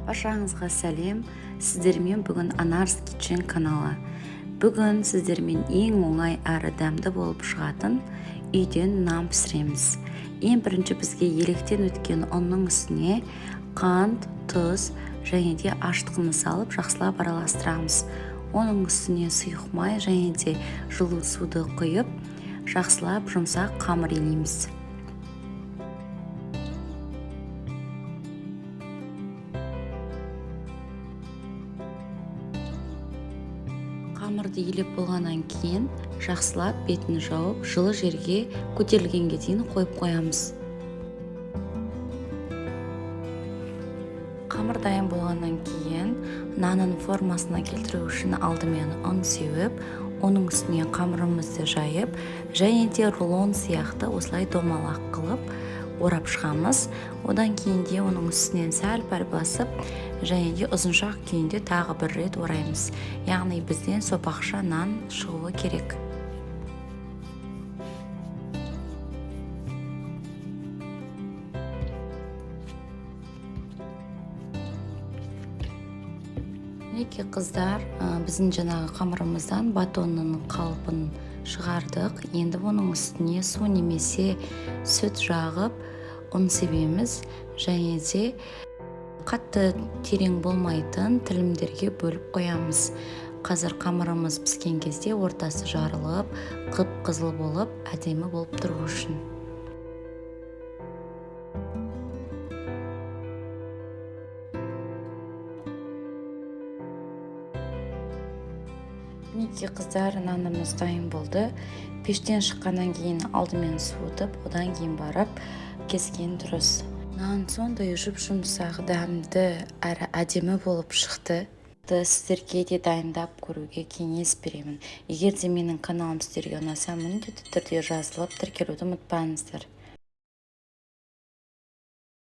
Баршаңызға сәлем! Сіздермен бүгін Anars Kitchen каналы. Бүгін сіздермен ең оңай әрі дәмді болып шығатын үйден нан пісіреміз. Ең бірінші бізге електен өткен ұнның үстіне қант, тұз және де ашытқыны салып жақсылап араластырамыз. Оның үстіне сұйық май және де жылы суды құйып, жақсылап жұмсақ қамыр илейміз. Қамырды илеп болғаннан кейін жақсылап бетін жауып, жылы жерге көтерілгенге дейін қойып қоямыз. Қамыр дайын болғаннан кейін нанның формасына келтіру үшін алдымен ұн сеуіп, оның үстіне қамырымызды жайып, және де рулон сияқты осылай домалақ қылып орап шығамыз. Одан кейін де оның үстінен сәл-пәл басып, және де ұзыншақ күйінде тағы бір рет ораймыз. Яғни бізден сопақша нан шығуы керек. Мінекей қыздар, біздің жаңағы қамырымыздан батонның қалпын шығардық. Енді оның үстіне су немесе сүт жағып ұн себеміз және де қатты терең болмайтын тілімдерге бөліп қоямыз. Қазір қамырымыз піскен кезде ортасы жарылып, қып-қызыл болып, әдемі болып тұру үшін. Мінекей қыздар, нанымыз дайын болды. Пештен шыққаннан кейін алдымен суытып, одан кейін барып кескен дұрыс. Нан сондай жұп-жұмсақ, дәмді әрі әдемі болып шықты. Сіздерге де дайындап көруге кеңес беремін. Егер де менің каналым сіздерге ұнаса, міндетті түрде жазылып, тіркелуді ұмытпаңыздар.